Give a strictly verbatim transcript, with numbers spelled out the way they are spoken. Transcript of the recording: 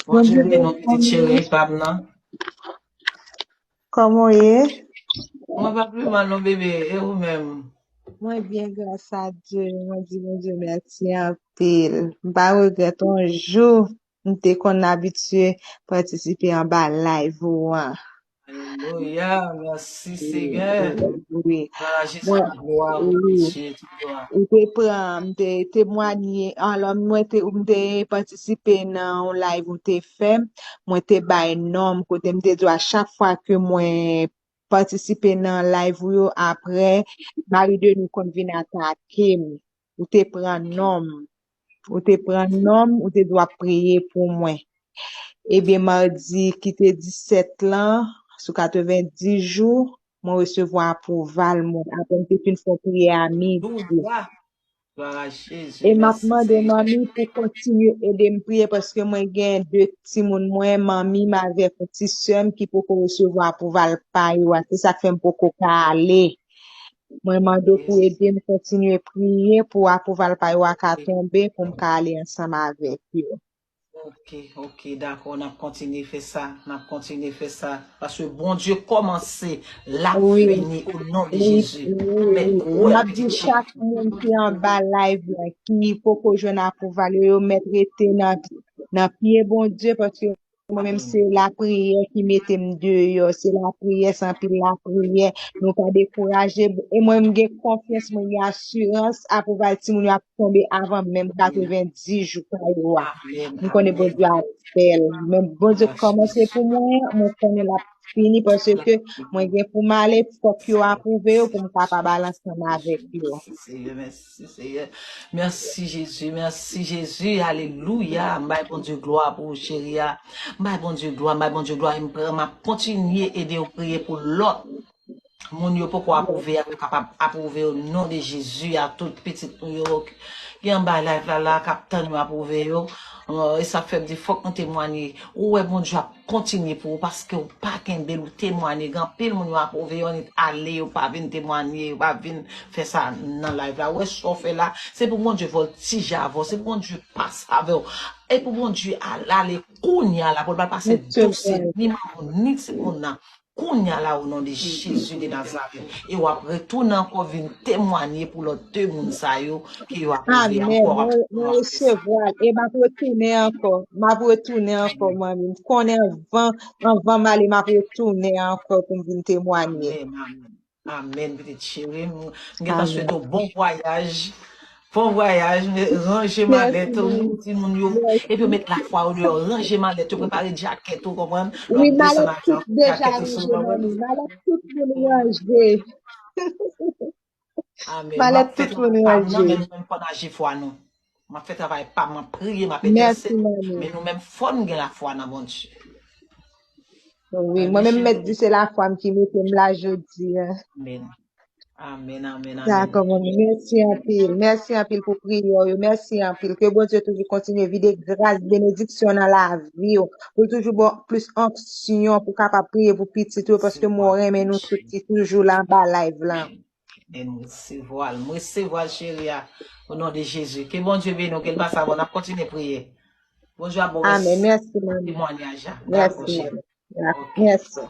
Bondye beni w, pitit cheri pa m nan. Kòman w ye? Mwen pa pi mal non, bebe. E ou menm? Mwen byen, gras a Dye. Mwen di Bondye mèsi anpil. M pa regrèt yon jou m te konn abitye patisipe anba live ou an. Alelouya, mèsi Senyè. Wi. Glwa a Jezi, glwa a Bondye, tout glwa. Ou te pran, m te temwanye, alò mwen te, m te patisipe nan yon live ou te fè, mwen te bay non m, kote m te di w a chak fwa ke mwen patisipe nan live ou yo, apre, mari de nou konn vin atake m. Ou te pran non m. Ou te pran non m, ou te di w ap priye pou mwen. Ebyen, madi ki te disèt lan, sou katrevenndis jou, mwen resevwa apwouval mwen. Apre m te fin fè yon priyè a midi. E m ap mande manmi pou kontinye ede m priye paske mwen gen de timoun mwen, manmi m avèk yon ti sè m ki poko resevwa apwouval pa yo a. Se sa k fè m poko ka ale. Mwen mande w pou ede m kontinye priye pou apwouval pa yo a ka tonbe pou m ka ale ansanm avèk yo. Ok, ok, dakò, n ap kontinye fè sa, n ap kontinye fè sa. Paske Bondye kòmanse, l ap fini, o non de Jezi. M ap di chak moun ki anba live la, ki poko jwenn apwouval yo, yo mèt rete nan, nan pye Bondye, paske mwen menm se lapriyè ki mete m deyò, se lapriyè, se anpil lapriyè. Nou pa dekouraje. E mwen, m gen konfyans, mwen gen asirans, apwouval timoun yo ap tonbe avan menm katrevenndis jou pa yo a. M konnen Bondye ap fè l. Men Bondye kòmanse pou mwen, mwen konnen l ap fini paske mwen gen pou m ale, fòk yo apwouve yo pou m kapab al ansanm avèk yo. Mèsi, Senyè. Mèsi, Jezi. Mèsi, Jezi. Alelouya. M bay Bondye glwa pou ou, cheri a. M bay Bondye glwa, m bay Bondye glwa. E m pran, m ap kontinye ede w priye pou lòt moun yo poko apwouve a, yo kapab apwouve o non de Jezi a tout pitit nou yo ki anba live la, la, k ap tann yo apwouve yo. E sa fè m di fòk nou temwanye. Ou wè Bondye ap kontinye pou ou paske ou pa kenbe l, ou temwanye. Gen anpil moun yo apwouve yo, nit ale, yo pa vin temwanye, yo pa vin fè sa nan live la. Ou wè sa w fè la, se pou Bondye vòltije avè w, se pou Bondye pase avè w. E pou Bondye al-, ale kounye a la, pou l pa pase dosye ni manman w, ni timoun nan. Kounye a la, o non de Jezi de Nazarèt. E w ap retounen ankò vin temwanye pou lòt de moun sa yo ke yo apwouve ankò. Amèn. Mwen, mwen resevwa l. E m ap retounen ankò. M ap retounen ankò, manmi. M konnen anvan, anvan m ale, m ap retounen ankò pou m vin temwanye. Amèn, amèn. Amèn, pitit cheri. M, m gentan swete w bon vwayaj. Bon vwayaj, men ranje malèt ou, timoun yo. Epi yo met lafwa yo deyò, ranje malèt yo, prepare djakèt ou, konprann? Wi, malèt tout deja ranje, manmi. Malèt tout moun ranje. Amèn. Malèt tout moun ranje. Men nou menm fò n aji fwa nou. M ap fè travay pa m, m ap priye, m ap entèsede. Men nou menm fò n gen lafwa nan Bondye. Wi, mwen menm mèt di se lafwa m ki mete m la jodi a. Amèn. Amèn, amèn, amèn. Dakò, manmi. Mèsi anpil. Mèsi anpil pou priyè w yo. Mèsi anpil. Ke Bondye toujou kontinye vide gras, benediksyon nan lavi w. Pou l toujou ba w plis onksyon pou w kapab priye pou pitit ou yo, paske mwen renmen nou tout ki toujou la anba live la. Amèn. Mwen resevwa l. Mwen resevwa l, cheri a. O non de Jezi. Ke Bondye beni w, ke l pase avè w. N ap kontinye priye. Bondye ap ba w temwanyaj la. Dakò, cheri. Mèsi.